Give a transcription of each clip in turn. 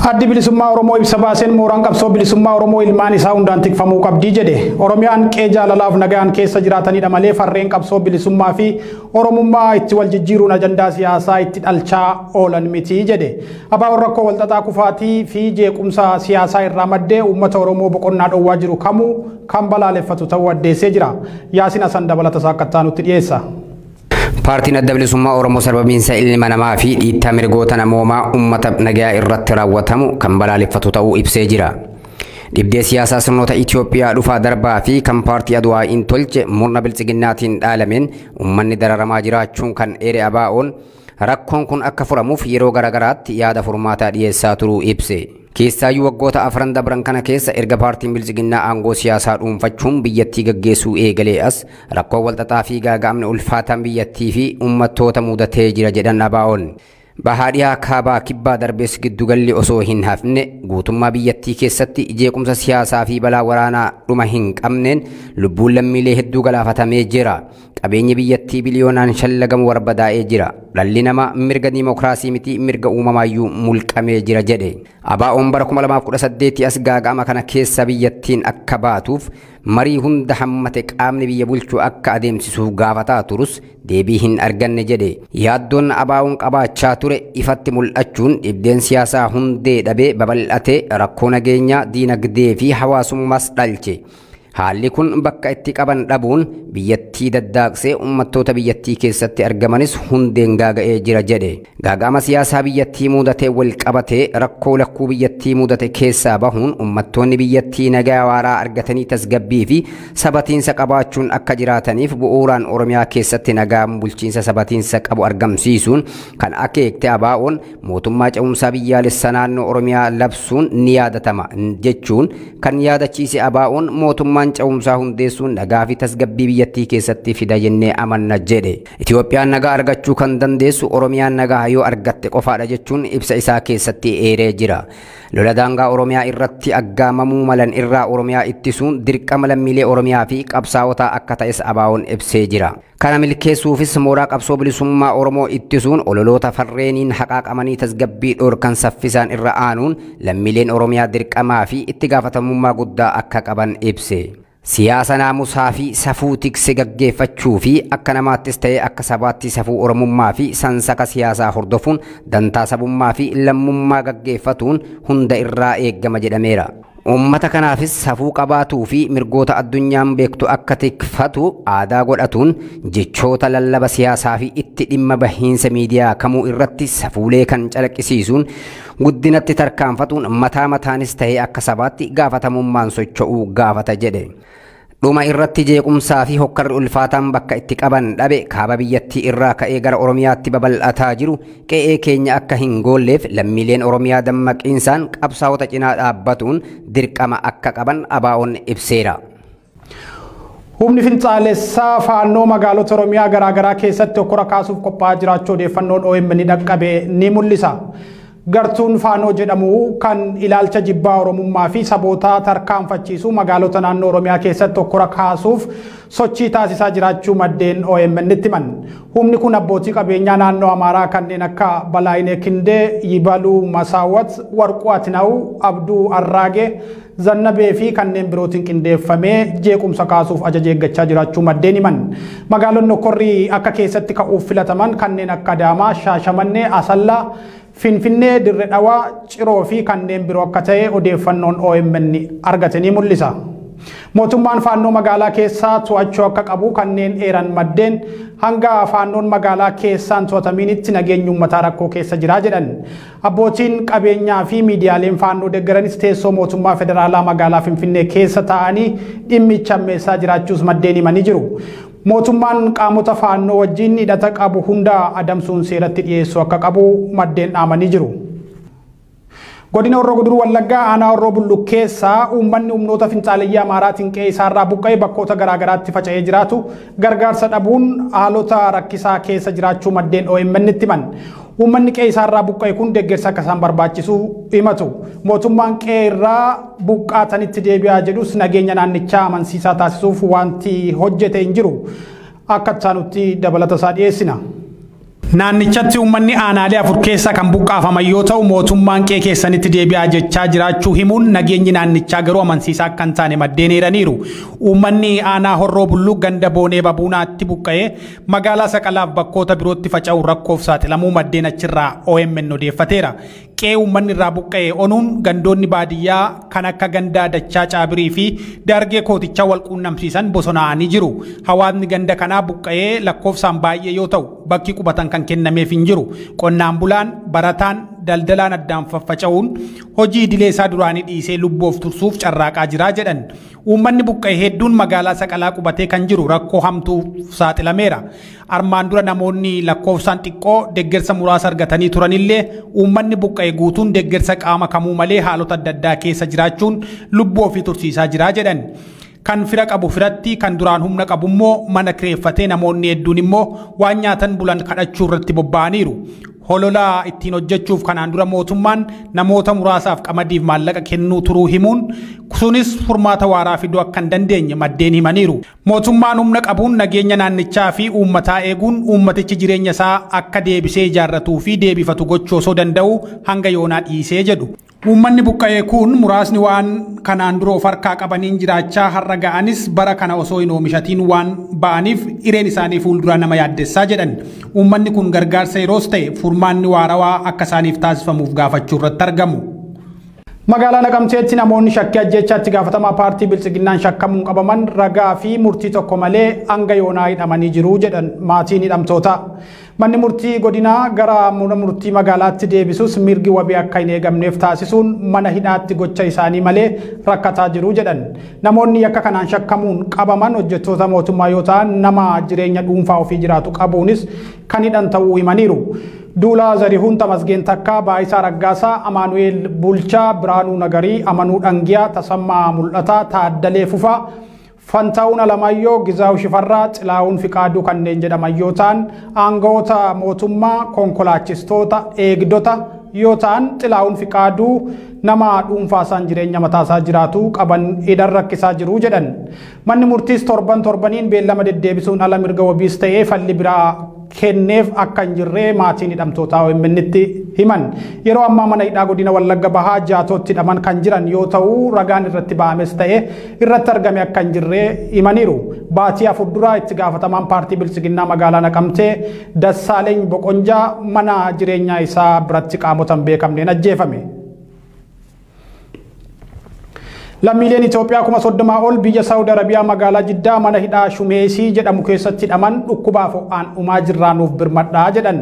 Addi Bilisummaa Oromoo ibsa baaseen mooraan qabsoo bilisummaa Oromoo ilmaan isaa hundaan tikfamuu qabdii jedhe. Oromiyaan qe'ee jaalalaaf nagaan keessa jiraatanidha malee farreen qabsoo bilisummaa fi Oromummaa itti wal jijjiiruun ajandaa siyaasaa itti dhalchaa oolan miti jedhe. ABO'n rakkoo walxaxaa kufaatii fi jeequmsa siyaasaa irraa maddee uummata Oromoo boqonnaa dhowwaa jiru kamuu kan balaaleffatu ta'uu addeessee jira. Yaasin Hasan dabalata isaa akka nutti dhiyeessa. Paartiin Adda Bilisummaa Oromoo sarbabiinsa ilma namaa fi dhiittaa mirgoota namoomaa uummata nagaa irratti raawwatamu kan balaaleffatu ta'uu ibsee jira. Dhibdee siyaasaa sirnoota Itoophiyaa dhufaa darbaa fi kan paartii Adwaa'iin tolche murna biltsiginnaatiin dhaalameen uummanni dararamaa jiraachuun kan eere ABO'n rakkoon kun akka furamuuf yeroo garaagaraatti yaada furmaataa dhiyeessaa turuu ibse. Keessaayyuu waggoota afran dabran kana keessa erga paartiin biltsiginnaa aangoo siyaasaa dhuunfachuun biyyattii gaggeessuu eegalee as rakkoo walxaxaa fi gaaga'amni ulfaataan biyyattii fi uummattoota mudatee jira jedhan ABO'n. Bahaa dhiyaa kaabaa kibbaa darbees giddugalli osoo hin hafne guutummaa biyyattii keessatti jeequmsa siyaasaa fi balaa waraanaa dhuma hin qabneen lubbuun lammiilee hedduu galaafatamee jira. Qabeenyi biyyattii biliyoonaan shallagamu barbadaa'ee jira. Dhalli namaa mirga diimokiraasii miti mirga uumamaayyuu mulqamee jira jedhe. ABO'n bara 2018 as gaaga'ama kana keessa biyyattiin akka baatuuf marii hunda hammate qaamni biyya bulchu akka adeemsisuuf gaafataa turus deebii hin arganne jedhe. Yaaddoon ABO'n qabaachaa ture ifatti mul'achuun dhibdeen siyaasaa hundee dhabee babal'atee rakkoo nageenyaa, diinagdee fi hawaasummaas dhalche. Haalli kun bakka itti qaban dhabuun biyyattii daddaaqsee uummattoota biyyattii keessatti argamanis hundeen gaaga'ee jira jedhe. Gaaga'ama siyaasaa biyyattii mudatee wal qabatee rakkoo lakkuu biyyattii mudate keessaa bahuun uummattoonni biyyattii nagaa waaraa argatanii tasgabbii fi sabatiinsa qabaachuun akka jiraataniif bu'uuraan Oromiyaa keessatti nagaan bulchiinsa sabatiinsa qabu argamsiisuun kan akeekte ABO'n mootummaa ce'umsaa biyyaalessa naannoo Oromiyaa labsuun ni yaadatama jechuun kan yaadachiise ABO'n mootummaa ce'umsaa hundeessuun nagaa fi tasgabbii biyyattii keessatti fida jennee amanna jedhe. Itoophiyaan nagaa argachuu kan dandeessu Oromiyaan nagaa yoo argatte qofaadha jechuun ibsa isaa keessatti eeree jira. Lola daangaa Oromiyaa irratti aggaamamuu malan irraa Oromiyaa ittisuun dirqama lammiilee Oromiyaa fi qabsaa'otaa akka ta'es ABO'n ibsee jira. Kana milkeessuufis mooraa qabsoo bilisummaa Oromoo ittisuun ololoota farreeniin haqaaqamanii tasgabbii dhorkan saffisaan irra aanuun lammiileen Oromiyaa dirqamaa fi itti gaafatamummaa guddaa akka qaban ibse. Siyaasa naamusaa fi safuu tikse gaggeeffachuu fi akka namaattis ta'ee akka sabaatti safuu Oromummaa fi sansaka siyaasaa hordofuun dantaa sabummaa fi lammummaa gaggeeffatuun hunda irraa eeggama jedhameera. Uummata kanaafis safuu qabaatuu fi mirgoota addunyaan beektu akka tikfatu aadaa godhatuun jechoota lallaba siyaasaa fi itti dhimma bahiinsa miidiyaa kamuu irratti safuulee kan calaqqisiisuun guddinatti tarkaanfatuun mataa mataanis ta'ee akka sabaatti gaafatamummaan socho'uu gaafata jedhe. Dhuma irratti jeequmsaa fi hokkarri ulfaataan bakka itti qaban dhabe kaaba biyyattii irraa ka'ee gara Oromiyaatti babal'ataa jiru qe'ee keenya akka hin goolleef lammiileen Oromiyaa dammaqiinsaan qabsaa'ota cinaa dhaabbatuun dirqama akka qaban ABO'n ibseera. Humni finxaalessaa faannoo magaalota Oromiyaa garaagaraa keessatti hokkora kaasuuf qophaa'aa jiraachuu odeeffannoon OMN dhaqqabe ni mul'isa. Gartuun Faanoo jedhamu kan ilaalcha jibbaa Oromummaa fi saboota tarkaanfachiisu magaalota naannoo Oromiyaa keessatti hokkora kaasuuf sochii taasisaa jiraachuu maddeen OMN itti himan. Humni kun abbootii qabeenyaa naannoo Amaaraa kanneen akka Balaayinee Kindee, Yibaluu Masaawwat, Warquu Atinaa'u, Abduu Arraagee, Zannabee fi kanneen birootiin qindeeffamee jeequmsa kaasuuf ajaja eeggachaa jiraachuu maddeen himan. Magaalonni hokkorri akka keessatti ka'uuf filataman kanneen akka Adaamaa, Shaashamannee, Asallaa, Finfinnee, Dirree Dhawaa, Ciroo fi kanneen biroo akka ta'e odeeffannoon OMN argate ni mul'isa. Mootummaan faannoo magaalaa keessaa to'achuu akka qabu kanneen eeran maddeen hanga faannoon magaalaa keessaan to'atamiinitti nageenyi uummataa rakkoo keessa jira jedhan. Abbootiin qabeenyaa fi miidiyaaleen faannoo deeggaranis teessoo mootummaa federaalaa magaalaa Finfinnee keessa taa'anii dhimmicha ammeessaa jiraachuus maddeen himanii jiru. Mootummaan qaamota faannoo wajjin hidhata qabu hunda adamsuun seeratti dhiyeessuu akka qabu maddeen dhaamanii jiru. Godina Horroo Guduruu Wallaggaa aanaa Horroo Bulluq keessaa uummanni humnoota finxaaleyyii Amaaraatiin qe'ee isaarraa buqqa'ee bakkoota garaagaraatti faca'ee jiraatu gargaarsa dhabuun haalota rakkisaa keessa jiraachuu maddeen OMN itti himan. Uummanni qe'ee isaarraa buqqa'e kun deeggarsa akka isaan barbaachisu himatu. Mootummaan qe'ee irraa buqqaatanitti deebi'aa jedhus nageenya naannichaa amansiisaa taasisuuf wanti hojjete hin jiru. Akka isaanutti dabalata isaa dhiyeessina. Naannichatti uummanni aanaalee 4 keessa kan buqqaafaman yoo ta'u mootummaan qe'ee keessanitti deebi'aa jechaa jiraachuu himuun nageenyi naannichaa garuu amansiisaa akka hin taane maddeen eeraniiru. Uummanni aanaa Horroo Bulluq ganda Boonee Babuunaatti buqqa'ee magaalaa Saqalaaf bakkoota birootti faca'uun rakkoof saaxilamuu maddeen achirraa OMN odeeffateera. Qe'ee uummanni irraa buqqa'e onuun gandoonni baadiyyaa kan akka ganda Dachaa Caabirii fi Daargee Kootichaa wal quunnamsiisan bosonaa'anii jiru. Hawaasni ganda kanaa buqqa'ee lakkoofsaan baay'ee yoo ta'u bakki qubatan kan kennameef hin jiru. Qonnaan bulaan, barataan, daldalaan addaan faffaca'uun hojii idilee isaa duraanii dhiisee lubboof tursuuf carraaqaa jira jedhan. Uummanni buqqa'e hedduun magaalaa Saqalaa qubatee kan jiru rakkoo hamtuuf saaxilameera. Armaan dura namoonni lakkoofsaan xiqqoo deeggarsa muraasa argatanii turanillee uummanni buqqa'e guutuun deeggarsa qaama kamuu malee haalota adda addaa keessa jiraachuun lubbuu ofii tursiisaa jira jedhan. Kan fira qabu firatti, kan duraan humna qabu immoo mana kireeffatee namoonni hedduun immoo waan nyaatan bulan kadhachuu irratti bobba'aniiru. Holola ittiin hojjechuuf kanaan dura mootummaan namoota muraasaaf qamadiif maallaqa kennuu turuu himuun sunis furmaata waaraa fiduu akka hin dandeenye maddeen himaniiru. Mootummaan humna qabuun nageenya naannichaa fi uummataa eeguun uummatichi jireenya isaa akka deebisee ijaarratuu fi deebifatu gochuu osoo danda'u hanga yoonaa dhiisee jedhu. Uummanni buqqa'ee kun muraasni waan kanaan dura of harkaa qabaniin jiraachaa har'a ga'anis bara kana osoo hin oomishatiin waan ba'aniif hireen isaanii fuuldura nama yaaddessaa jedhan. Uummanni kun gargaarsa yeroos ta'e furmaanni waarawaa akka isaaniif taasifamuuf gaafachuu irratti argamu. Magaalaa Naqamteetti namoonni shakkii ajjeechaatti gaafatamaa paartii Biltsiginnaan shakkamuun qabaman ragaa fi murtii tokko malee hanga yoonaa hidhamanii jiru jedhan maatiin hidhamtoota. Manni murtii godinaa gara mana murtii magaalaatti deebisuus mirgi wabii akka hin eegamneef taasisuun mana hidhaatti gocha isaanii malee rakkataa jiru jedhan. Namoonni yakka kanaan shakkamuun qabaman hojjettoota mootummaa yoo ta'an nama jireenya dhuunfaa ofii jiraatu qabuunis kan hidhan ta'uu himaniiru. Duulaa Zarihuun, Tamasgeen Takkaa, Baayisaa Raggaasaa, Amaanu'eel Bulchaa, Biraanuu Nagarii, Amanuu Dhangiyaa, Tasammaa Mul'ataa, Taaddalee Fufaa, Fantaa'uun Alamaayyoo, Gizaawu Shifarraa, Xilaa'uun Fiqaaduu kanneen jedhaman yoo ta'an aangawoota mootummaa, konkolaachistoota, eegdota yoo ta'an Xilaa'uun Fiqaaduu nama dhuunfaa isaan jireenya mataasaa jiraatu qaban hidhan rakkisaa jiru jedhan. Manni murtiis torban torbaniin beellama deddeebisuun ala mirga wabiis ta'ee falli biraa kenneef akka hin jirre maatiin hidhamtootaa OMN'tti himan. Yeroo ammaa mana hidhaa godina Wallagga Bahaa Jaatootti hidhaman kan jiran yoo ta'u ragaan irratti ba'ames ta'e irratti argame akka hin jirre himaniiru. Baatii 4 dura itti gaafatamaan paartii Biltsiginnaa magaalaa Naqamtee Dassaaleeny Boqonjaa mana jireenyaa isaa biratti qaamota hin beekamneen ajjeefame. Lammiileen Itoophiyaa 30,000 ol biyya Saawud Arabiyaa magaalaa Jiddaa mana hidhaa Shumeesii jedhamu keessatti hidhaman dhukkubaaf ho'aan dhumaa jirraanuuf birmadhaa jedhan.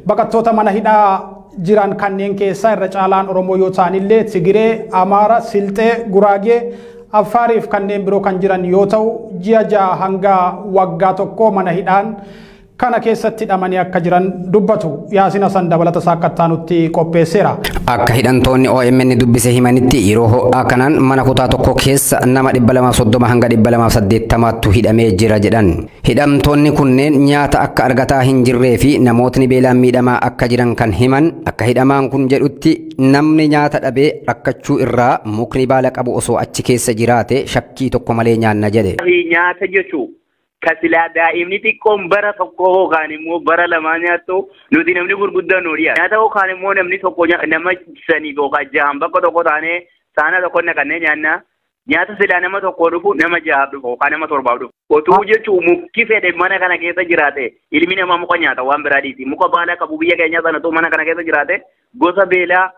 Baqattoota mana hidhaa jiran kanneen keessaa irra caalaan Oromoo yoo ta'anillee Tigiree, Amaara, Silxee, Guraagee, Affaariif kanneen biroo kan jiran yoo ta'u ji'a 6 hanga waggaa 1 mana hidhaan kana keessatti hidhamanii akka jiran dubbatu. Yaasin Hasan dabalata isaa akka taanutti qopheesseera. Akka hidhamtoonni OMN dubbise himanitti yeroo ho'aa kanaan mana kutaa tokko keessa nama 230 hanga 280 hidhamee jira jedhan. Hidhamtoonni kunneen nyaata akka argataa hin jirree fi namootni beelaan miidhamaa akka jiran kan himan akka hidhamaan kun jedhutti namni nyaata dhabee rakkachuu irraa mukni baala qabu osoo achi keessa jiraate shakkii tokko malee nyaanna jedhe. Nyaata jechuun kasilaa daa'imni xiqqoon bara tokko yookaan immoo bara lamaa nyaattu nuti namni gurguddaan nu dhiyaata. Nyaata yookaan immoo namni tokko nama 5 yookaan 6 bakka tokko taanee saana tokko naqannee nyaanna. Nyaata silaa nama tokko dhufu nama 6 dhufu yookaan nama 7 dhufu. Otuu jechuun mukti fedhe mana kana keessa jiraate ilmi namaa muka nyaata waan biraa dhiisi. Muka baala qabu biyya keenya sana otoo mana kana keessa jiraate gosa beelaa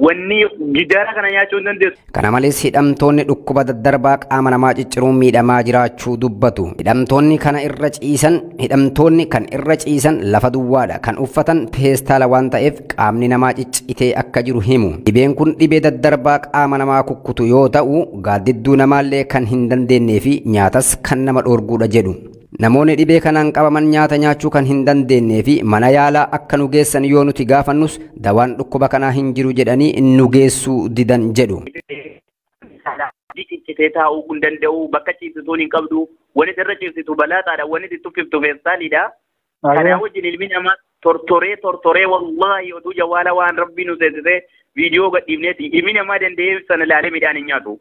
wanni gidaara kana nyaachuu hin dandeessu. Kana malees hidhamtoonni dhukkuba daddarbaa qaama namaa cicciruun miidhamaa jiraachuu dubbatu. Hidhamtoonni kana irra ciisan hidhamtoonni kan irra ciisan lafa duwwaadha. Kan uffatan peestaala waan ta'eef qaamni namaa ciccitee akka jiru himu. Dhibeen kun dhibee daddarbaa qaama namaa kukkutu yoo ta'u gaaddidduu namaallee kan hin dandeenyee fi nyaatas kan nama dhoorguudha jedhu. Namoonni dhibee kanaan qabaman nyaata nyaachuu kan hin dandeenyee fi mana yaalaa akka nu geessan yoo nuti gaafannus dawaan dhukkuba kanaa hin jiru jedhanii nu geessuu didan jedhu. Ciccitee taa'uu kun danda'u bakka ciibsituun hin qabdu wanti irra ciibsitu balaataadha wanti itti uffiftu feestaaliidha. Kanaa wajjin ilmi namaa tortoree wallaahi otuu jawaala waan rabbi nu seensisee viidiyoo gadhiifneeti ilmi namaa danda'ee sana ilaalee midhaan hin nyaatu.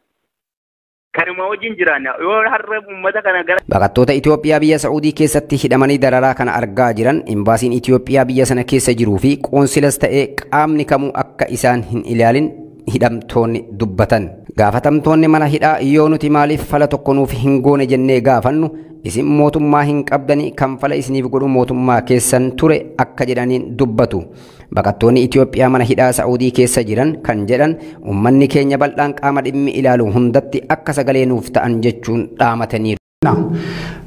Kanuma wajjin jiraanna yoo har'a uummata kana gara. Baqattoota Itoophiyaa biyya Saa'udii keessatti hidhamanii dararaa kana argaa jiran imbaasiin Itoophiyaa biyya sana keessa jiruu fi qoonsilas ta'ee qaamni kamuu akka isaan hin ilaalin hidhamtoonni dubbatan. Gaafatamtoonni mana hidhaa yoo nuti maaliif fala tokko nuuf hin goone jennee gaafannu isin mootummaa hin qabdanii kan fala isiniif godhu mootummaa keessan ture akka jedhaniin dubbatu. Baqattoonni Itoophiyaa mana hidhaa Saa'udii keessa jiran kan jedhan uummanni keenya bal'aan qaama dhimmi ilaalu hundatti akka sagalee nuuf ta'an jechuun dhaamataniiru.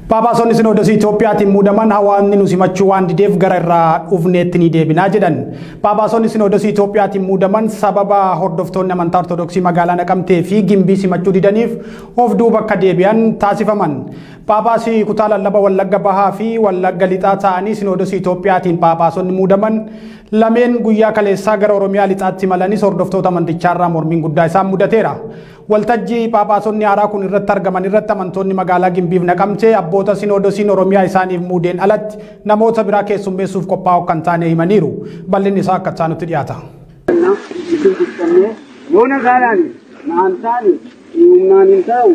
Phaaphaasonni Sinoodosii Itoophiyaatiin muudaman hawaasni nu simachuu waan dideef gara irraa dhufneetti ni deebinaa jedhan. Phaaphaasonni Sinoodosii Itoophiyaatiin muudaman sababa hordoftoonni amantaa Ortodoksii magaalaa Naqamtee fi Gimbii simachuu didaniif of duuba akka deebi'an taasifaman. Phaaphaasii kutaa lallaba Wallagga Bahaa fi Wallagga Lixaa ta'anii Sinoodosii Itoophiyaatiin phaaphaasonni muudaman lameen guyyaa kaleessaa gara Oromiyaa Lixaatti imalanis hordoftoota amantichaarraa mormiin guddaa isaan mudateera. Waltajjii phaaphaasonni haaraa kun irratti argaman irratti amantoonni magaalaa Gimbiif Naqamtee abboota Sinoodosiin Oromiyaa isaaniif muudeen alatti namoota biraa keessummeessuuf qophaa'u kan taane himaniiru. Bal'inni isaa akka taanutti dhiyaata. Yoo nagaadhaan naan taane humnaan hin taa'u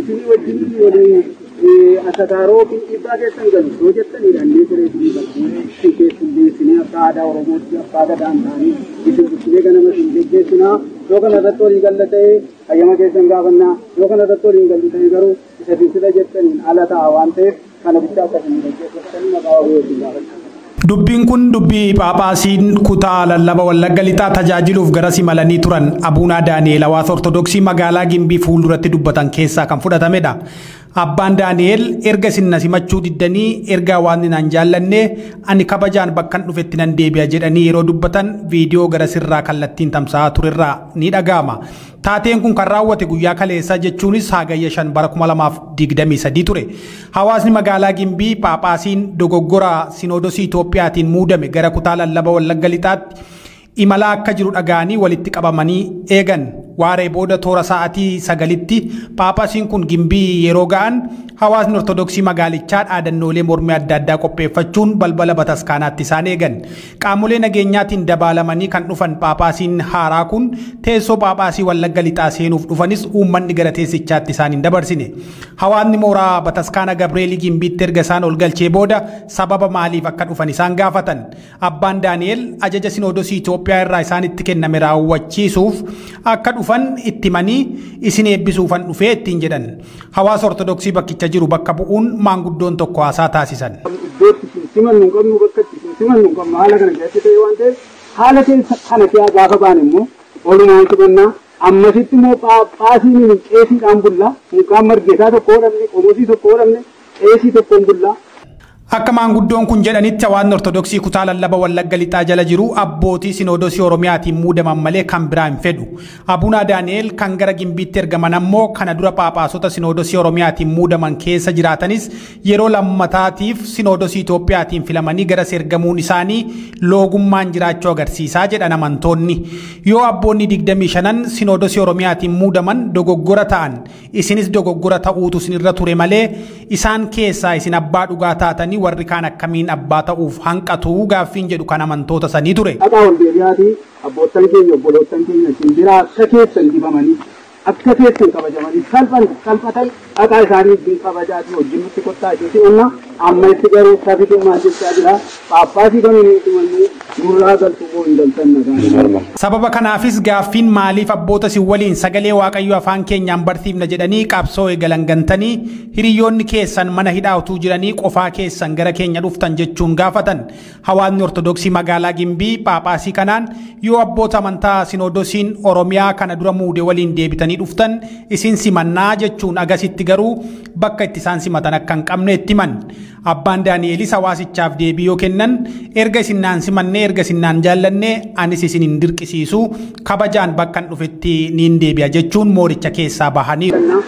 isinii wajjin waliin asataaroo fi dhiibbaa keessan galu yoo jettanidha inni siree fi isin keessummeessinee akka aadaa Oromootti akka aadaan ta'anii isin bulchinee ganama isin geggeessinaa yoo kana irratti walii galla ta'ee hayyama keessan gaafannaa yoo kana irratti walii hin gallu ta'e garuu isa finsila jettaniin ala ta'a waan ta'eef kana bichaa akka isin geggeessitanii maqaa waaqayyootiin gaafadha. Dubbiin kun dubbii Phaaphaasiin kutaa lallaba Wallagga Lixaa tajaajiluuf gara imalanii turan Abuunaa Daani'el hawaasa Ortodoksii magaalaa Gimbii fuulduratti dubbatan keessaa kan fudhatamedha. Abbaan Daani'el erga isin na simachuu diddanii erga hawaasni naan jaallanne ani kabajaan bakkan dhufetti nan deebi'a jedhanii yeroo dubbatan viidiyoo gara sirraa kallattiin tamsa'aa turerraa ni dhaga'ama. Taateen kun kan raawwate guyyaa kaleessaa jechuunis Hagayya 5 bara 2023 ture. Hawaasni magaalaa Gimbii Phaaphaasiin dogoggora Sinoodosii Itoophiyaatiin muudame gara kutaa lallaba Wallagga Lixaatti imala akka jiru dhaga'anii walitti qabamanii eegan. Waaree booda toora sa'aatii 9tti Phaaphaasiin kun Gimbii yeroo ga'an hawaasni Ortodoksii magaalichaa dhaadannoolee mormii adda addaa qopheeffachuun balbala bataskaanaatti isaan eegan. Qaamolee nageenyaatiin dabaalamanii kan dhufan Phaaphaasiin haaraa kun teessoo Phaaphaasii Wallagga Lixaa seenuuf dhufanis uummanni gara teessichaatti isaan hin dabarsine. Hawaasni mooraa bataskaana Gabreelii Gimbiitti erga isaan ol galchee booda sababa maaliif akka dhufan isaan gaafatan. Abbaan Daani'el ajaja Sinoodosii Itoophiyaa irraa isaanitti kenname raawwachiisuuf akka dhufan itti himanii isin eebbisuufan dhufee ittiin jedhan. Hawaasa Ortodoksii bakkicha jiru bakka bu'uun maanguddoon tokko haasaa taasisan. Iddoo itti simannu hin qabnu bakka itti simannu hin qabnu haala kana keessatti ta'e waan ta'eef haala keessa kana keessaa gaafa baan immoo olumaan simannaa ammasitti immoo Phaaphaasiin qeesiidhaan bullaa mukaan margeesaa tokko hodhamne qomosii tokko hodhamne qeesii tokkoon bullaa. Akka maanguddoon kun jedhanitti hawaasni Ortodoksii kutaa lallaba Wallagga Lixaa jala jiru abbootii Sinoodosii Oromiyaatiin muudaman malee kan biraa hin fedhu. Abuunaa Daani'el kan gara Gimbiitti ergaman ammoo kana dura Phaaphaasota Sinoodosii Oromiyaatiin muudaman keessa jiraatanis yeroo lammataatiif Sinoodosii Itoophiyaatiin filamanii gara ergamuun isaanii loogummaan jiraachuu agarsiisaa jedhan amantoonni. Yoo abboonni 25 Sinoodosii Oromiyaatiin muudaman dogoggora ta'an isinis dogoggora ta'uutu isinirra ture malee isaan keessaa isin abbaa dhugaa taatanii warri kaan akkamiin abbaa ta'uuf hanqatu gaaffiin jedhu kan amantoota sanii ture. Dhaqaa ol deebi'aatii abboottan keenya obboloottan keenya isin biraa akka keessan dibamanii akka keessan kabajamanii salphatan dhaqaa isaanii ittiin kabajaatii wajjin nutti kottaa isin simannaa amma itti garuu safitummaan jechaa jira Phaaphaasii kamiin hin simannu nurraa galtu moo hin galtan nagaa. Sababa kanaafis gaaffiin maaliif abboota isin waliin sagalee Waaqayyoo afaan keenyaan barsiifna jedhanii qabsoo eegalan gantanii hiriyoonni keessan mana hidhaa utuu jiranii qofaa keessan gara keenya dhuftan jechuun gaafatan. Hawaasni Ortodoksii magaalaa Gimbii Phaaphaasii kanaan yoo abboota amantaa Sinoodosiin Oromiyaa kana dura muude waliin deebitanii dhuftan isin simannaa jechuun agasitti garuu bakka itti isaan simatan akka hin qabne itti himan. Abbaan Daani'elis hawaasichaaf deebii yoo kennan erga isin naan simannee erga isin naan jaallannee anis isin hin dirqisiisu kabajaan bakka hin dhufetti niin deebi'a jechuun mooricha keessaa bahaniiru.